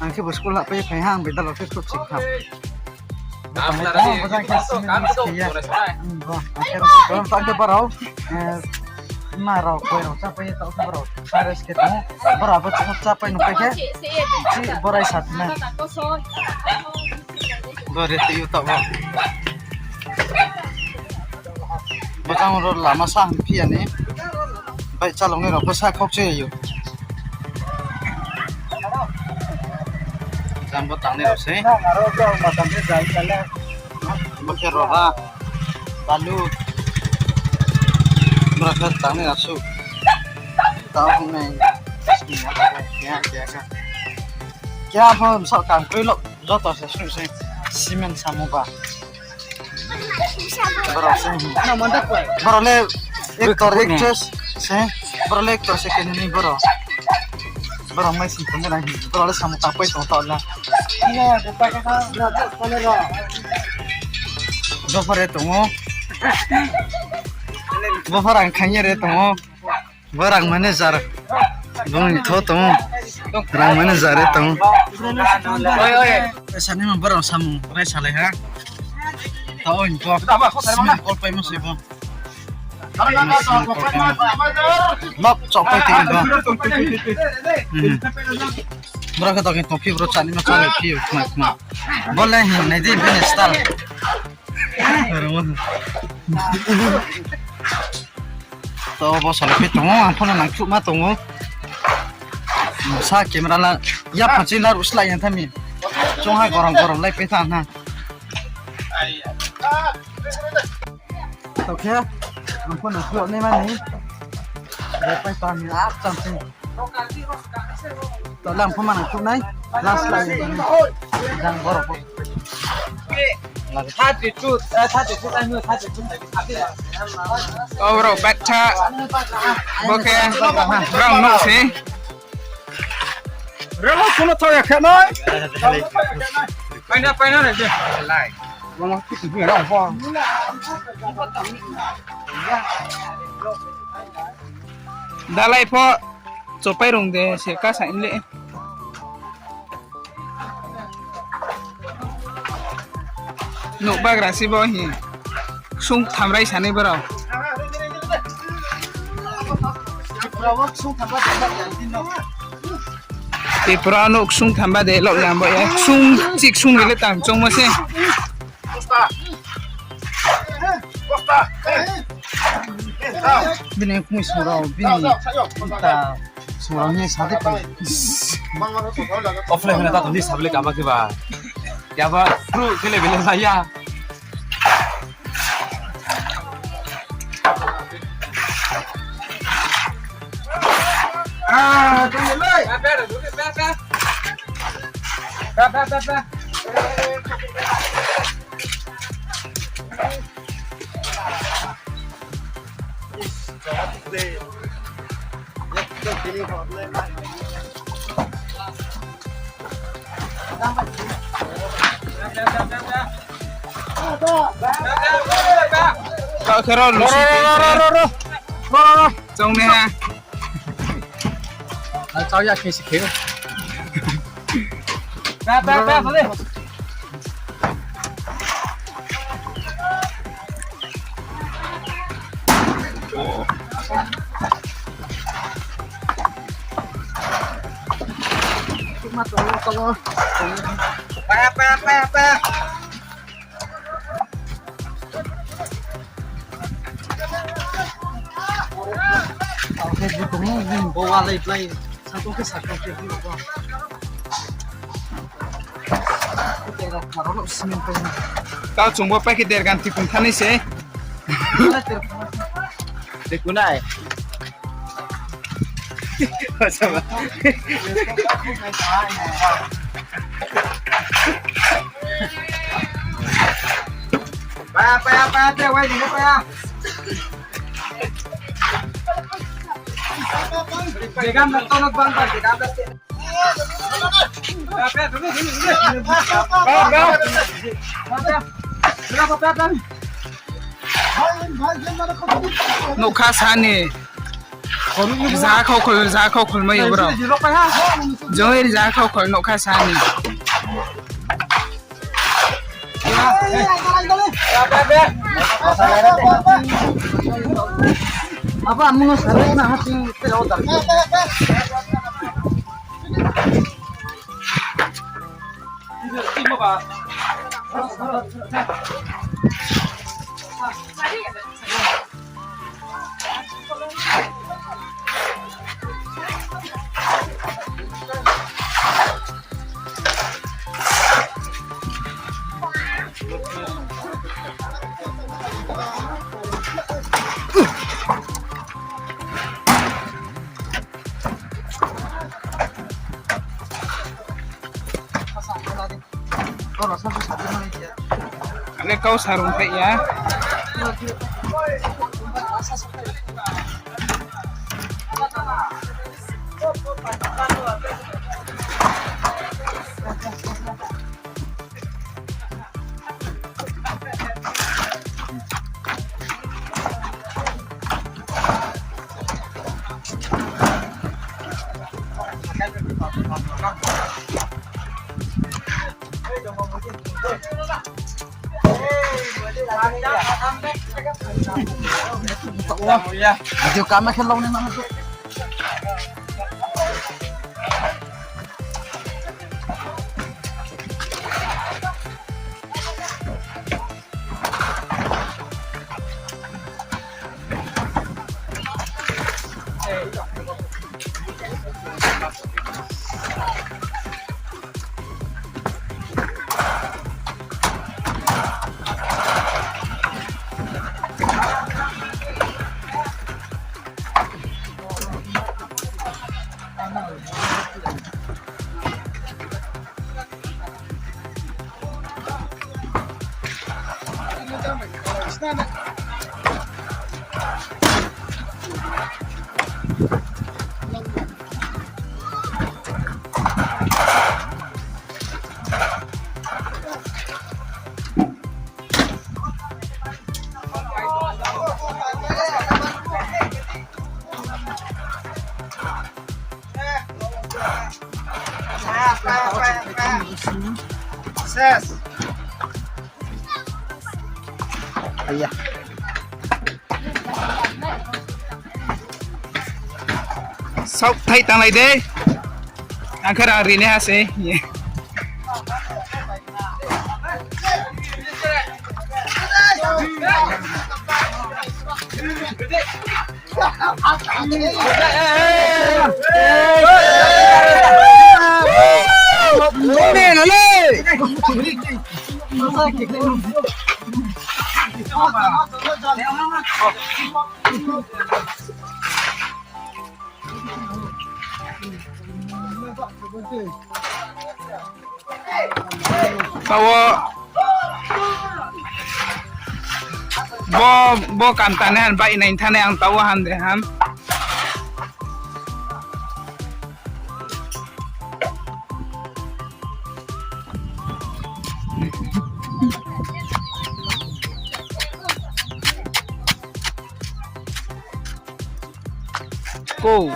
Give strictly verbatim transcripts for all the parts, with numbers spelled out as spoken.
Ang khe bo school hahpai phai ha, ang bai dalo khe khruh sing tham. Bo tang khe sini miss khe ya. Hmm, bo, ang khe rung khe, ang khe borao, eh, ma rao, koi rao, chápai ye taoh khe borao, pares khe tong. Borao abo chá, chápai nung pai khe, chi borai sa tong na. Bo re tui yo taoh bo. Bo jang ro lama sa hing phi ya ni. Bai chalongnai rao bo sa khokche yo. Jang bo tangnai rao se. Bo khe rora, balu. Bora khe tangnai rao su. Tao hing nai. Keha, keha khe. Keha pho bsa kam kroi lo. Joto se su se. Cement samo ba. Borao se. Borao le actor, actress se. Borao le actor se khe ni borao. Borao mai sing tong nai. Borao le samung tangpai tong taoh la. Bo pho re tong ou. Bo pho rang khaing ye re tong ou. Bo rang manager. Bung ni tho tong ou. Rang manager re tong ou. Sani ma borao samung rai salai ha. Tao oi bo. Sini call paimo se bo. Nok chokpai tong bo. Hmm. Bora khe tokhe tongphi bro, chani ma chalai phi, khna khna. Bo le hing nai di, bini style. To bo salai phi tong ou, ang pho no nangkhruhma tong ou. Sa camera la, ya phanchi la ruh slái yang thami. Chong ha gorom gorom lai pai tha na. Tokhe, ang pho nangkhruh nai mani. Re pai tha ni, ah, cham sing. To le ang pho ma nangkhruh nai, last lai yang thami. Jang borao pho. Thirty-two, eh, thirty-two, thirty-two. O borao batha. Bo khe, brao nouh se. Rela kuno thok ya khe nai. Paina, paina nai je. Lai. Mama kisi ni rao pho. Dalai pho chopai rung de se ka sa in le. Nouh bagra se bo hi. Ksung tham rai sanai borao. Tripura nouh ksung tham ba de lok jam bo ya. Ksung chik ksung ni le tang chongmo se. Bini kmui sung rao, bini ta sung rao ni sa de pai. Offline hona ta tong di sabole kama khe ba. Yaba, bro, kele bele ba ya. Ah, tong le. Ba, ba, ba, ba. Ba, ba, ba, ba. Kau khe ro, ro, ro, ro, ro, ro, ro, ro, ro, ro. Chong ne ha. Chau ya khe si khe. Ba, ba, ba, ba, ba. Kau chung bo pai khe dergan ti kung thanai se. Tei kunai. Paya, paya, paya, te, wai, dino, paya. Jegam na tonok bang bang, jegam na. Nougkha sani. Rza khaukhol, rza khaukhol mai yo bro. Joi rza khaukhol nougkha sani. Abo amung no sarai na hati te order. Ane kau sarung phai ya. Video kama khe long ni ma. Ses. Aya. Saoh thai tanglai de. Ang khe rang ri nai ha se. Taoh wo bo, bo kam tangnai han bai nai thanai ang taoh wo han de han. Ko.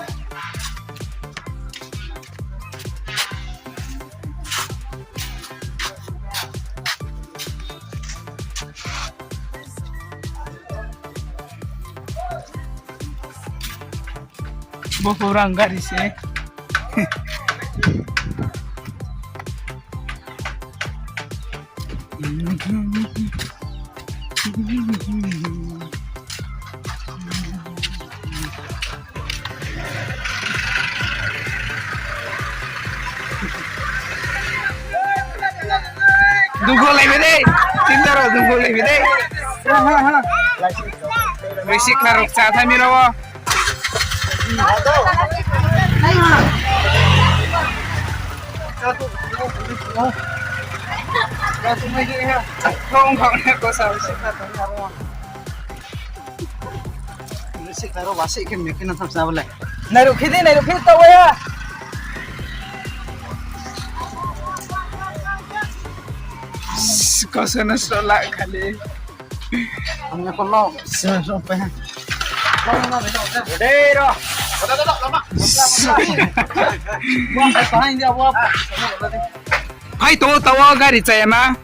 Bo pho rang gari se. Dungkho lai bai dei. Tinta rao dungkho lai bai dei. Bisi kha rok cha thai mi rao. Thong thong ne ko sa. Nai rao khe di, nai rao khe di, taoh ya. Kosa no srola khali. Ang ya ko no, srola pa ha. Dei ro. Wah, pa ha, India, wah. Hai to, taoh gari chaya ma.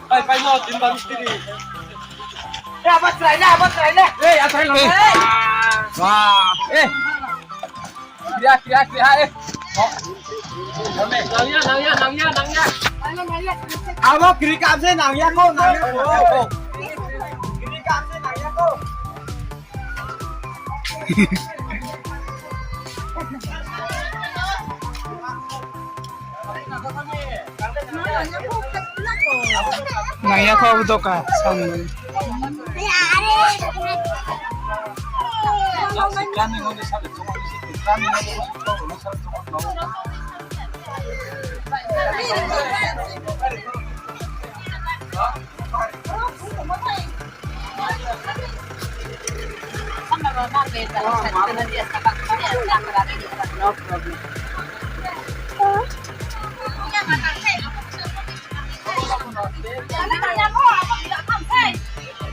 Pai, pai, no, din ba mistiri. Eh, abo chrai le, abo chrai le. Eh, a chrai le. Eh. Wah. Eh. Kria, kria, kria, eh. Nang ya, nang ya, nang ya, nang ya. Abo kri kam se nang ya ko, nang ya ko. Kri kam se nang ya ko. Nang ya kho abo doka, samung.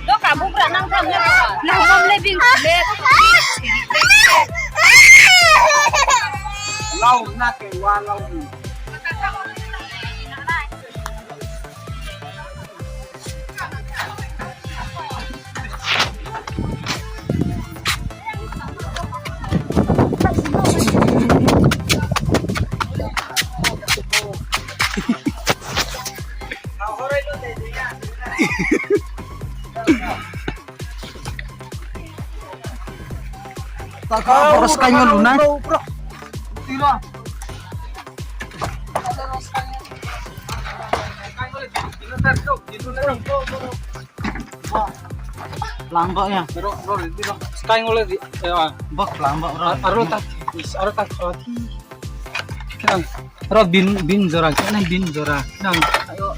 Doka bugra nang tham ya. Nang bom le bing le. Lau na ke wa lau. Taka boros kaingo lunai. Langba ya. Sky ngole di. Bak langba ro. Aro ta, aro ta khati. Ro bin, bin jora, kena bin jora. Nang, ayo.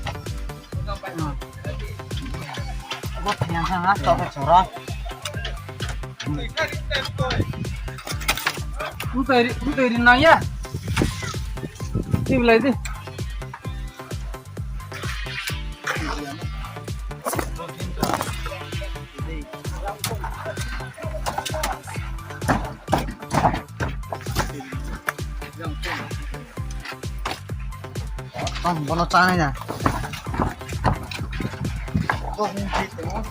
Abo thaiang ha, ha, tok ha chora. Utai ri, utai ri nang ya. Ti belai di. Ang bono chanai na. Kok ni thai tong ou.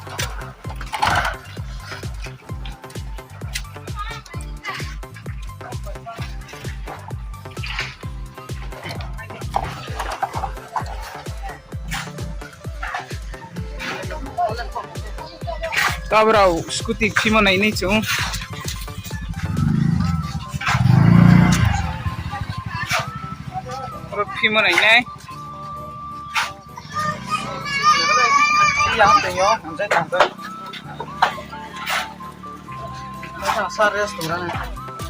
Tabrao scooty phimo nainai chung. Oro phimo nainai. Yang tong yo, ang jai tang tong. Masa sa restaurant.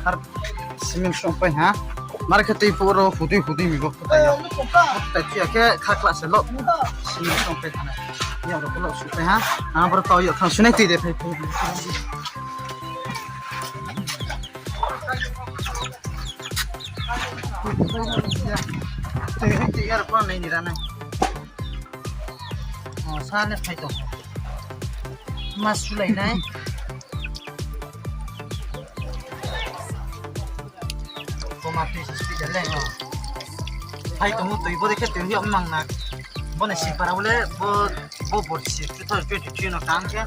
Har cement songpai ha. Mar khe tei poro hudui hudui mi bo kutai yo. Kutai ya khe kha kla se lo. Cement songpai ha. Yang ro lo supai ha. Ang boro tao yo thang sunai tui de phai phai. Tui hai tui yar pho nai ni ra nai. O, sa le phai tong. Ma sulai nai. Bo ma tui si si le, o. Phai tong ou tui bo de khe tui hi mang na. Bo ni sipara bo le bo, bo borsi two thousand twenty-three no tang khe.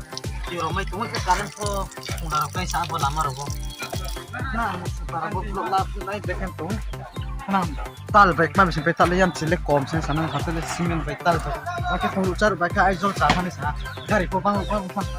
Tui rao mai tong khe current pho thongna rao kaisa bo lama rao bo. Na, sipara bo blok la phunai bekhen tong. Na, tal bai kma bisi bai tal le yan chile kom se sana kha le cement bai tal bai. Ba khe thonglu char bai kha Aizawl cha thani sa. Gari pho bang bang bang.